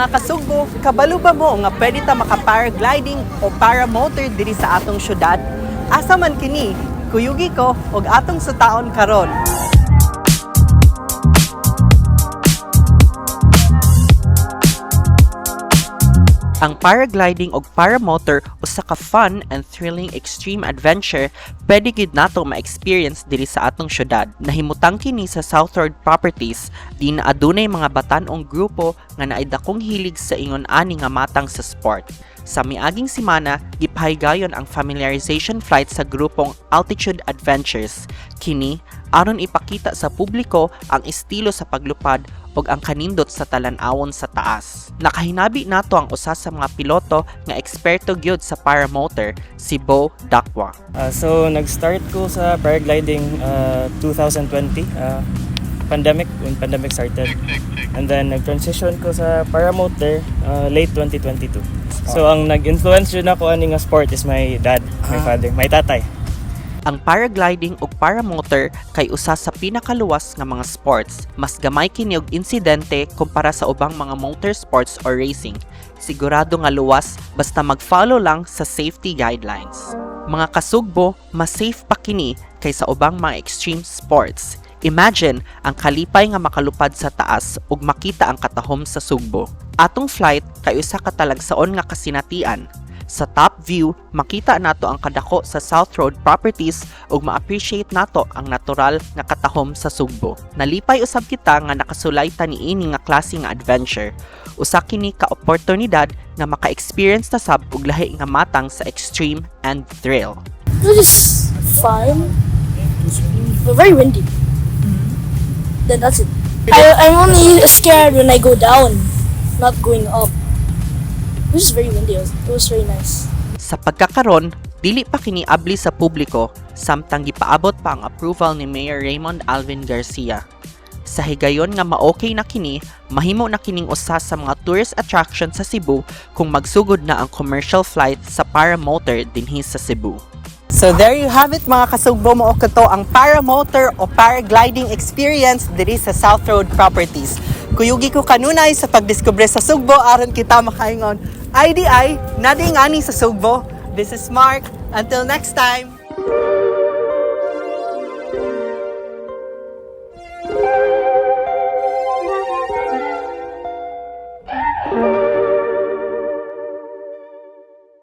Mga kasugbo, kabalo ba mo nga pwede ta maka-paragliding o paramotor diri sa atong syudad? Asa man kini? Kuyugi ko og atong sutaon karon. Ang paragliding og paramotor usa ka fun and thrilling extreme adventure pwede gid nato ma-experience diri sa atong syudad. Nahimutang kini sa South Road Properties di na adunay mga batan-ong grupo nga naay dakong hilig sa ingon ani nga matang sa sport. Sa miaging semana, gipahigayon ang familiarization flight sa grupong Altitude Adventures. Kini aron ipakita sa publiko ang estilo sa paglupad ug ang kanindot sa talan-awon sa taas. Nakahinabi nato ang usa sa mga piloto nga eksperto gyud sa paramotor, si Bo Dakwa. So, nag-start ko sa paragliding 2020, pandemic, when pandemic started. And then, nag-transition ko sa paramotor late 2022. So, ang nag-influence jud nako ani nga sport is my dad, my father, my tatay. Ang paragliding ug paramotor kay usa sa pinakaluwas nga mga sports. Mas gamay kini og insidente kumpara sa ubang mga motor sports or racing. Sigurado nga luwas basta mag-follow lang sa safety guidelines. Mga kasugbo, mas safe pa kini kaysa ubang mga extreme sports. Imagine ang kalipay nga makalupad sa taas ug makita ang katahom sa Sugbo. Atong flight kay usa ka talagsaon nga kasinatian. Sa top view, makita nato ang kadako sa South Road Properties ug ma-appreciate nato ang natural nga katahom sa Sugbo. Nalipay usab kita nga nakasulay ta niini nga klase nga adventure. Usa kini ka oportunidad nga maka-experience ta sab og lahi nga matang sa extreme and thrill. It was fine, but very windy. Then that's it. I'm only scared when I go down, not going up. It was very windy. It was very nice. Sa pagkakaron, dili pa kini abli sa publiko samtang gipaabot pa ang approval ni Mayor Raymond Alvin Garcia. Sa higayon nga ma-okay na kini, mahimo na kining usa sa mga tourist attraction sa Cebu kung magsugod na ang commercial flight sa paramotor dinhi sa Cebu. So there you have it, mga kasugbo, mao kato ang paramotor o paragliding experience diri sa South Road Properties. Kuyugi ko kanunay sa pagdiskubre sa Sugbo aron kita makaingon IDI, nading ani sa Sugbo. This is Mark. Until next time.